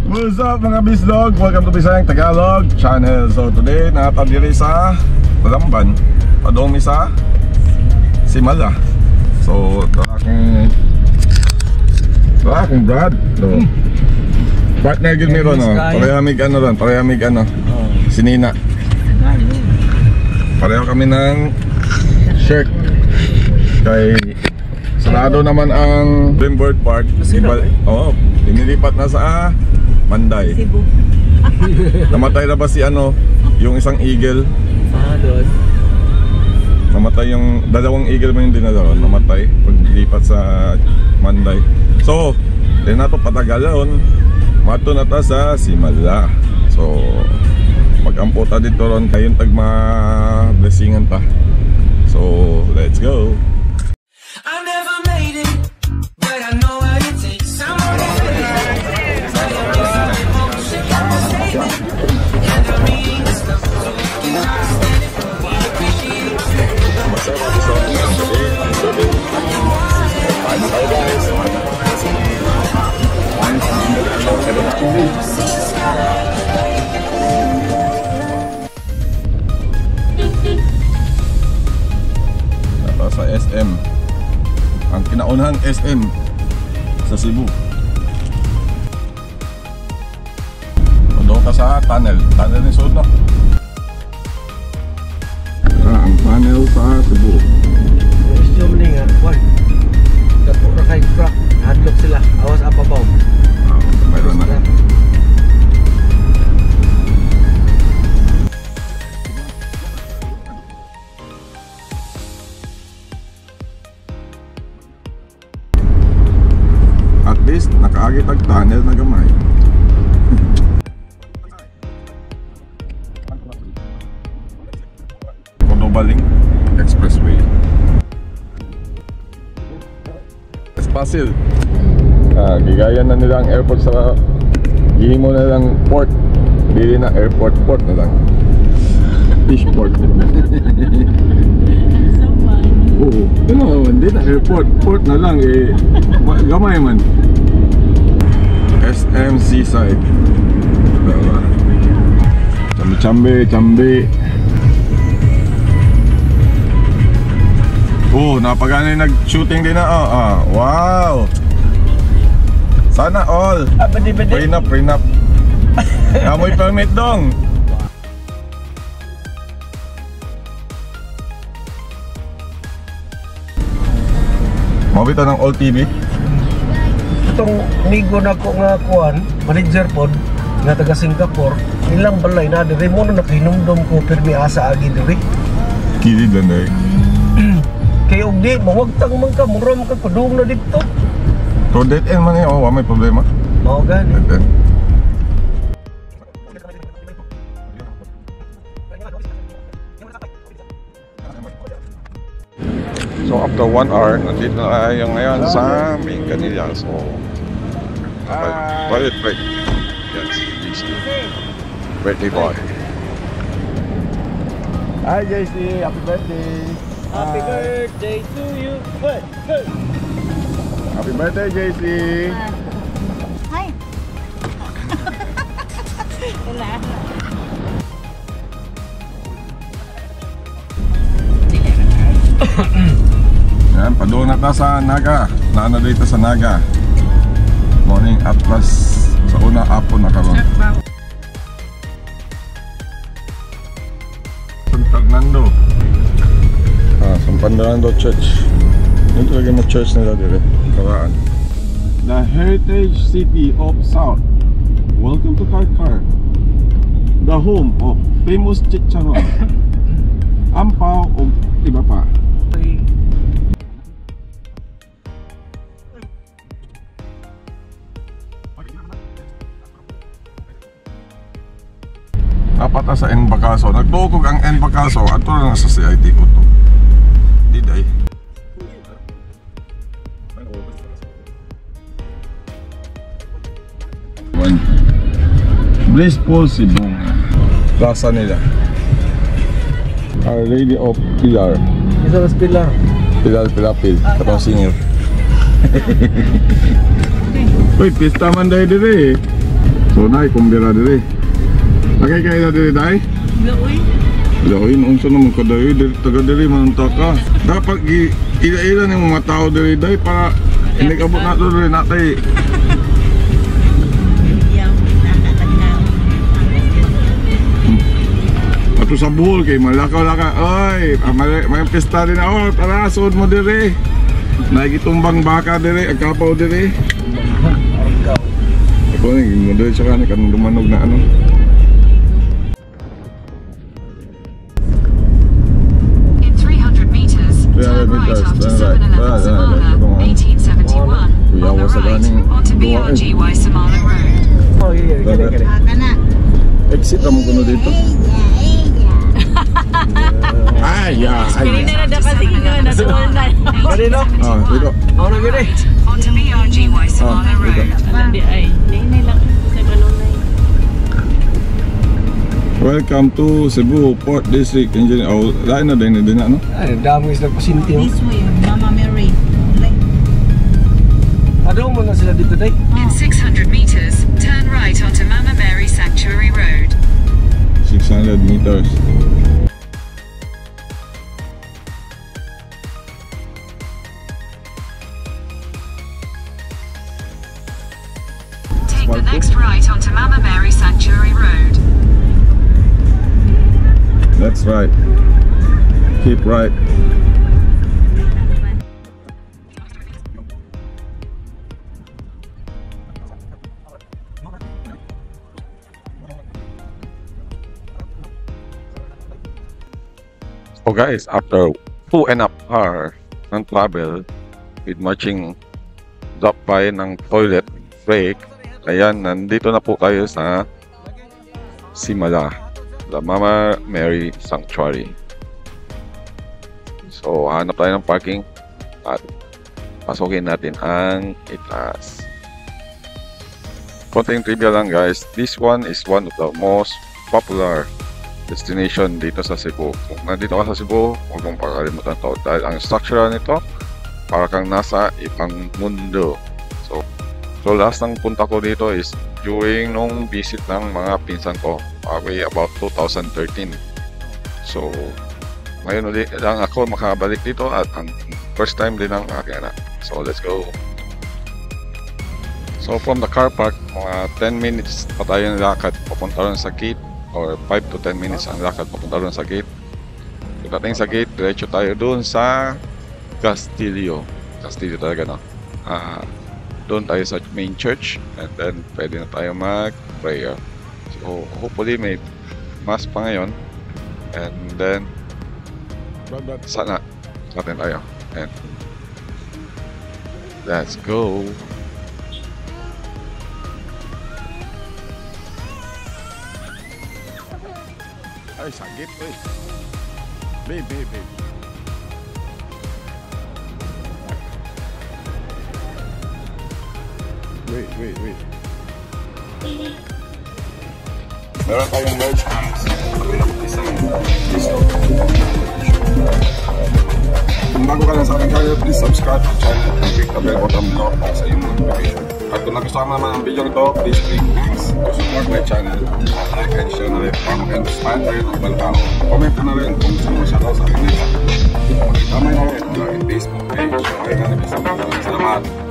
What's up, mga bislog? Welcome to Bisayang Tagalog Channel. So today, naa ta diri sa Talamban. Padung mi sa Simala. So, tara akong Brad. So, partner gyud mi ron, oh. Pareha mig ano ron, pareha mig ano. Sinina. Pareho kami ng shirt. Kay sarado naman ang Dreambird Park. Nasira, eh? Oo, inilipat na sa Manday. Cebu. Namatay na ba si ano, yung isang eagle? Ah, doon. Namatay yung dalawang eagle mo yung dinala ron, namatay paglipat sa Manday. So, di na to patagalon. Mato na ta sa Simala. So, magampo ta dito ron kayon tag ma-blessingan ta. So, let's go. I never made it, but I know what it takes. I'm on it. And I mean this stuff, so you can understand it. Appreciate it. Hi guys. Ito sa SM. Ang kinaunahang SM sa Cebu. Doon ka sa tunnel. Tunnel ni Sudno. Ang tunnel sa Cebu. Gusto mo nga, why? Dapo ra kay truck, hadlok sila, awas apabaw. Ah, mayroon na. At least nakaagi tag tunnel na gamay. Codobaling Expressway. Espasil. Ah, gigaya na nila ang airport sa gihimo na lang port. Dili na airport, port na lang. Fish port. So funny. Oo. Ano, hindi na airport, port na lang eh. Gamay man. SM Seaside. Diba? Chambi chambi chambi. Oh, napagano yung nag-shooting din na. Oh, ah. Wow. Sana all. Ah, badi badi. Prenup, prenup. Amoy permit dong. Mabita ng all TV. Itong migo na ko nga kuan, manager pod nga taga Singapore, ilang balay na diri mo na nakahinumdom ko pirmi asa agi diri. Kilid lang eh. Kay og di mawagtang man ka, mura man ka padung na didto. So dead end man eh, oh, wa may problema. Mao gani. Dead end. So after 1 hour, nandito na tayo ngayon sa Minglanilla. So, toilet break. Yan si JC. Birthday boy. Hi JC, happy birthday! Happy birthday to you. Hey, hey. Happy birthday, JC! Hi. Wala. Yan, padung na ta sa Naga. Naana dito sa Naga. Morning Atlas. Sa una, hapon na karon. San Fernando. Ah, San Fernando Church. Dito lagi mo church nila dire. Karaan. The Heritage City of South. Welcome to Carcar, the home of famous chicharon, ampaw ug iba pa. Dapat sa N Bacalso. Nagtuo ang N Bacalso ato lang sa CIT ko to. Di day. One. Blissful Cebu. Plaza nila. Our Lady of Pilar. Isa mas Pilar. Pilar Pilapil. Katong singer. Uy, pista man dahil dire eh. So nay kumbira diri. Lagay kayo na diri day. Gawin. Lain, unsa naman ka diri, diri taga diri man ta ka. Dapat gi ila-ila ni mga tao diri day para hindi kabot na to diri natay. Yaw, nakatagnaw. Ato sa Bohol kay malakaw-lakaw. Oy, may pista din ako. Tara, suod mo diri. Nagitumbang baka diri, ang kapaw diri. Argaw. Ako ni mo diri siya kani kanang dumanog na ano. In 300 meters, 300 turn right meters, after turn right. 7-Eleven Right, right, Samana, right. 1871, Kuya, on the wasa right, ganing onto duwa eh. BRGY Samana Road. Oh, iya, iya, gini, gini. Ah, kana. Exit ra mo kuno dito. Ay, ya, ay. na dapat sige na duol na. Gani, no? Ah, dito. Ako na gini. Onto BRGY Samana Ah, dito. Road. Di ay. Nay lang sa manunay. Welcome to Cebu Port District Engineer. Oh, lain na din din ano? Ay, dami sila pasinti. Oh. This way, Mama Mary. Like, Ano mo na sila dito day? In 600 meters, turn right onto Mama Mary Sanctuary Road. 600 meters. Take the next right onto Mama Mary Sanctuary Road. That's right. Keep right. So guys, after 2.5 hour ng travel with matching drop by ng toilet break, ayan, nandito na po tayo sa Simala, the Mama Mary Sanctuary. So, hanap tayo ng parking at pasukin natin ang itaas. Konting trivia lang guys, this one is one of the most popular destination dito sa Cebu. Kung nandito ka sa Cebu, huwag mong pakalimutan to dahil ang structure nito para kang nasa ibang mundo. So last ng punta ko dito is during nung visit ng mga pinsan ko, way about 2013. So, ngayon ulit lang ako makabalik dito at ang first time din ng aking anak. So, let's go! So, from the car park, mga 10 minutes pa tayo lakad papunta ron sa gate or 5 to 10 minutes ang lakad papunta ron sa gate. Pagdating sa gate, diretso tayo doon sa Castillo. Castillo talaga, no? Doon tayo sa main church and then pwede na tayo mag-prayer. So, hopefully may mass pa ngayon. And then, sana natin tayo. And let's go! Ay, sakit, uy. Babe, babe, babe. Wait, wait, wait. Meron tayong large hams. Isang piso. Kung bago ka lang sa aking channel, please subscribe to channel and click the bell button below para sa iyong notification. At kung nagustuhan mo naman ang video ito, please click thanks to support my channel. At like and share na rin para maka-inspire tayo ng ibang tao. Comment ka na rin kung gusto mo shoutout sa aking next. Pakidamay na rin ang aking Facebook page. Okay na rin. Salamat!